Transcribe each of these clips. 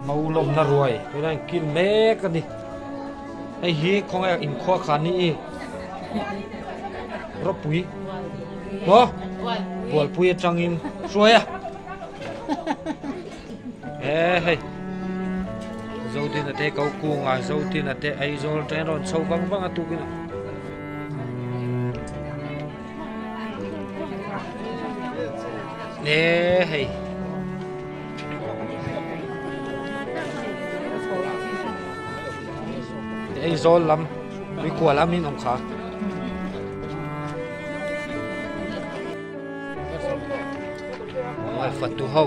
Maulawmna ruai tunah in kil mek a ni hei hi khawnge inkhua khan ni i ropui maw bualpui atangin hruai a e hei Zodina te ko kunga Zodina te Aizawl atangin rawn chho vang vang a tukin a. E hei. Aizawl lam tuikua lam in awm kha. Fatu ho.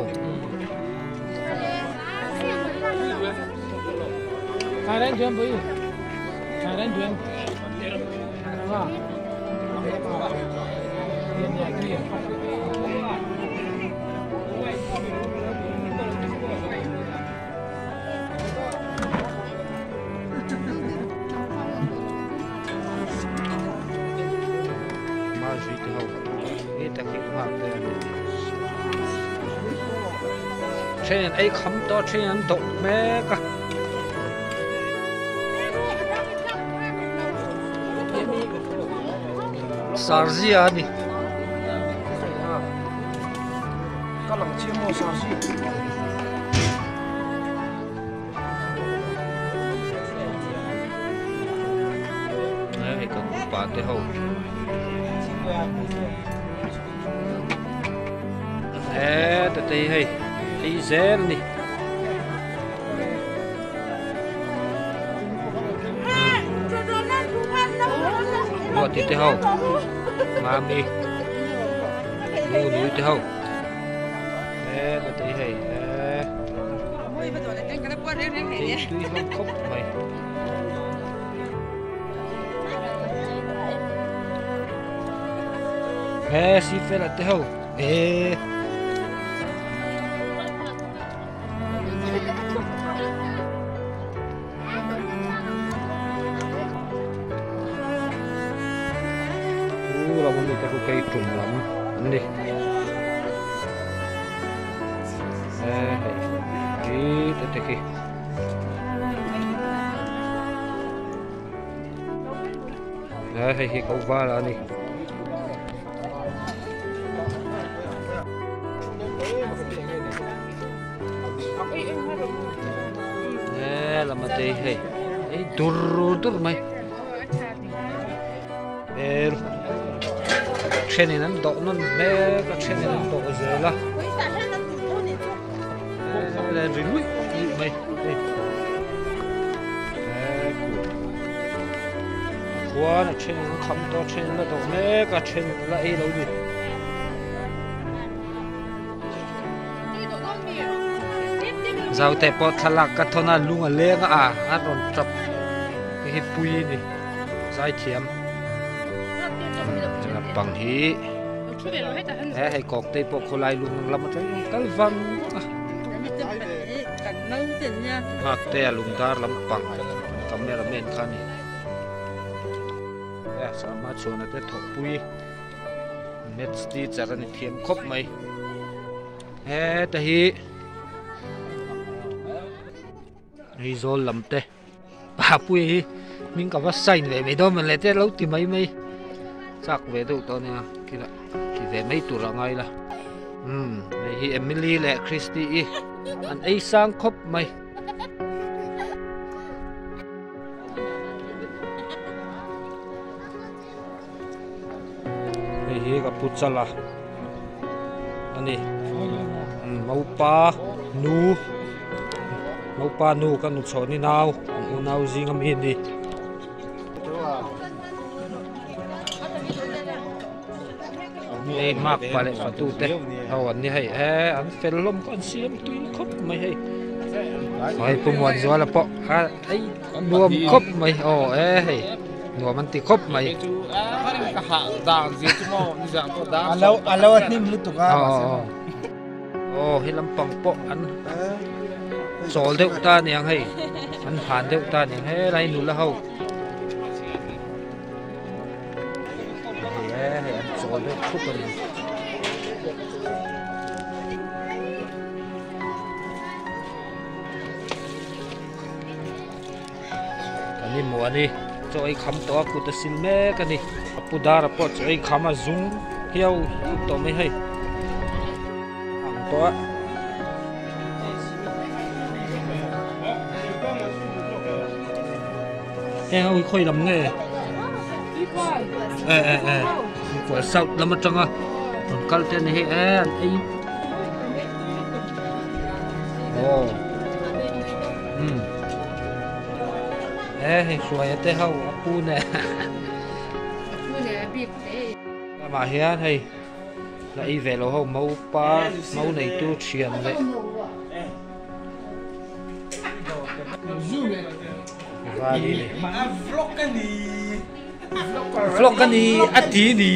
Then an ei kham tawh a then an dawh mek a. Sarzia a ni. Ka lang chiang maw Sarzi? Hei kan upa te ho. He ta te hei ei zel ni. Ruati te ho Mami Nu nui te ho He ta te hei he Ei tui hlawm khawp mai. He si fela te ho e U lam ami te khu kei tum lam an ni he hei hi te te khi He hei hi ko val a ni. He lama te hei ei dur dur mai. Er thenin an dawh nawn mek a thenin an dawh zel a. Ri luih luih mai hei. Khuan a then an kham tawh a then an la dawh mek a then an la ei lo ni. Zaute pawh thlalak ka thawn a lung a leng a a rawn tap hei hi pui a ni zaithiam lampang hi he hei kawk te pawh khawlai lung lam atang kal vang a nghak te a lungdar lampang cameraman kha a ni. Sama chhuana te thawhpui. Maths teacher a ni thiam khawp mai. Heta hi Aizawl lam te Papuia hi hming ka va sign ve mai dawn mawn le te lo ti mai mai chak ve deuh tawh ania khila ti ve mai tur a ngai la umm hei hi Emily leh Christy i an ei sang khawp mai. Hei hi ka pu chala a ni maupa nu maupa nu ka nu chhawh ni nau an unau zing ami a ni. Hei hmak pa leh fatu te ho an ni hei e an fel hlawm kha an siam tui khawp mai hei hei pu Muanzuala pawh a ei nuam khawp mai aw e hei nuam an ti khawp mai aw he lampang pawh an chawl deuh ta aniang hei an han deuh ta aniang helai nula ho. Hei e hei an chawl deuh thup a ni. Kan i hmuh a ni chaw ei kham tawh a kut a sil mek a ni a pu dara pawh chaw ei kham a zung hiau hiau tawh mai hei ang tawh a. Heng ho hi khawi lam nge? E e e Tuikual South lam atanga rawn kal te ani hei e an ei aw umm e hei hruaia te ho a pu ne lamah hian hei la ei ve lo ho maupa mau neitu thian leh. Vlog a ni a ti ni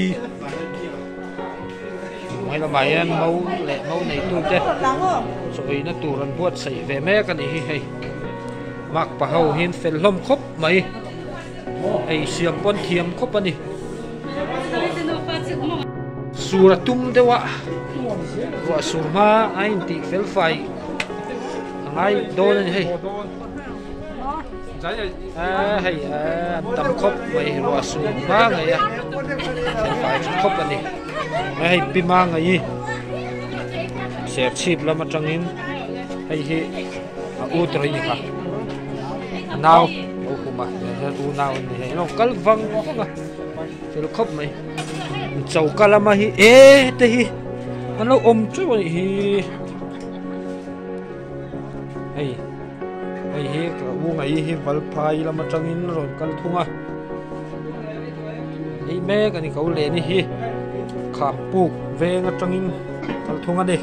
hnuai lamah hian mo leh mo neitu te chawina tur an buatsaih ve mek a nih hi hei makpa ho hian fel hlawm khawp mai hei siam pawn thiam khawp a ni sur a tum deuh a ruah sur hma a intih fel fai a ngai dawn a ni hei. Hei an tam khawp mai ruah sur hma ngei a thlen fai tha khawp a ni hei pi hma ngei serchhip lam atangin hei hi a u tawh a ni kha a nau lo hum a hian u nau an ni hei an lo kal vang vang a fel khawp mai choka lama hi e te hi an lo awm teuh a nih hi. Hei hei hi ka u ngaih hi Valphai lam atangin rawn kal thung a hei mek a ni ko leh ni hi Khampuk veng atangin kal thung a ni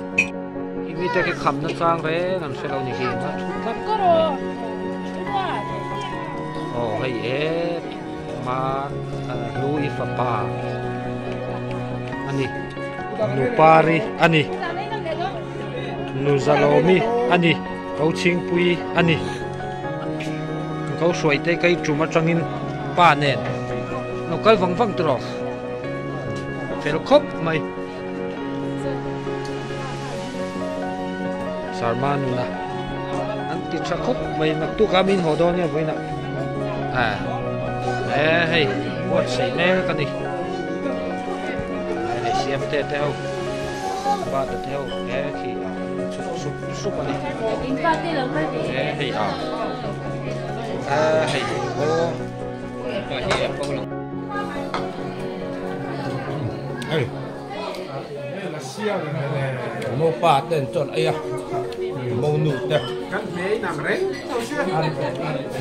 khi mite khi kham na chang reng an hre lo ni hi a thu tlat mai aw hei e ma lu i fapa a ni nupari a ni. Nuzalawmi a ni, ko chhingpui a ni. Ko hruai te kei tum atangin pa nen lo kal vang vang tawh fel khawp mai. Sarma nuna an ti tha khawp mai naktuk a min haw dawn nia vawiinah e hei buatsaih mek a ni hei siamte te ho. Bata te ho he khi a chhuk sup sup a ni he hei a a hei aw pa hi a ko lang hei mo pa ten chon ei a mo nu te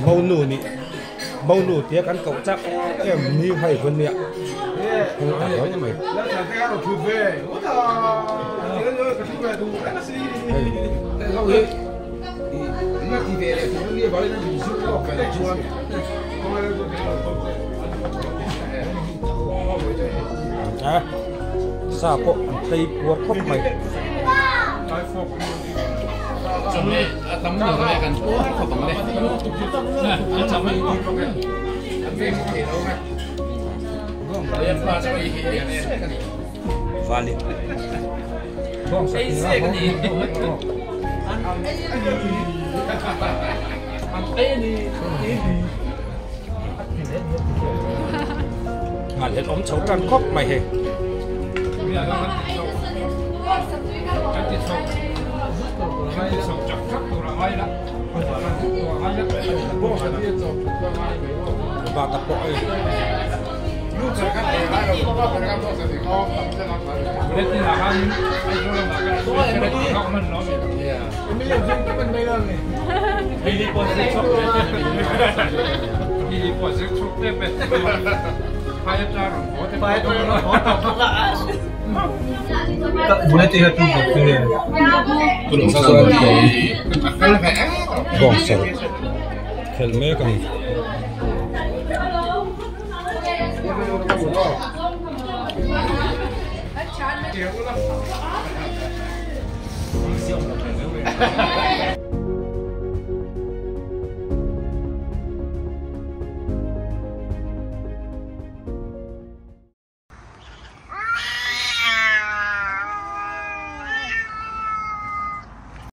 mo nu ni mo nu tia kan koh chak em ni hei vun nia heng ta hle mai a sa pawh an tlei puar khawp mai. Valin. Nghalhlelh awm chho tan khawp mai hei. Bata pawh hei. Bawngsa khelh mek a ni.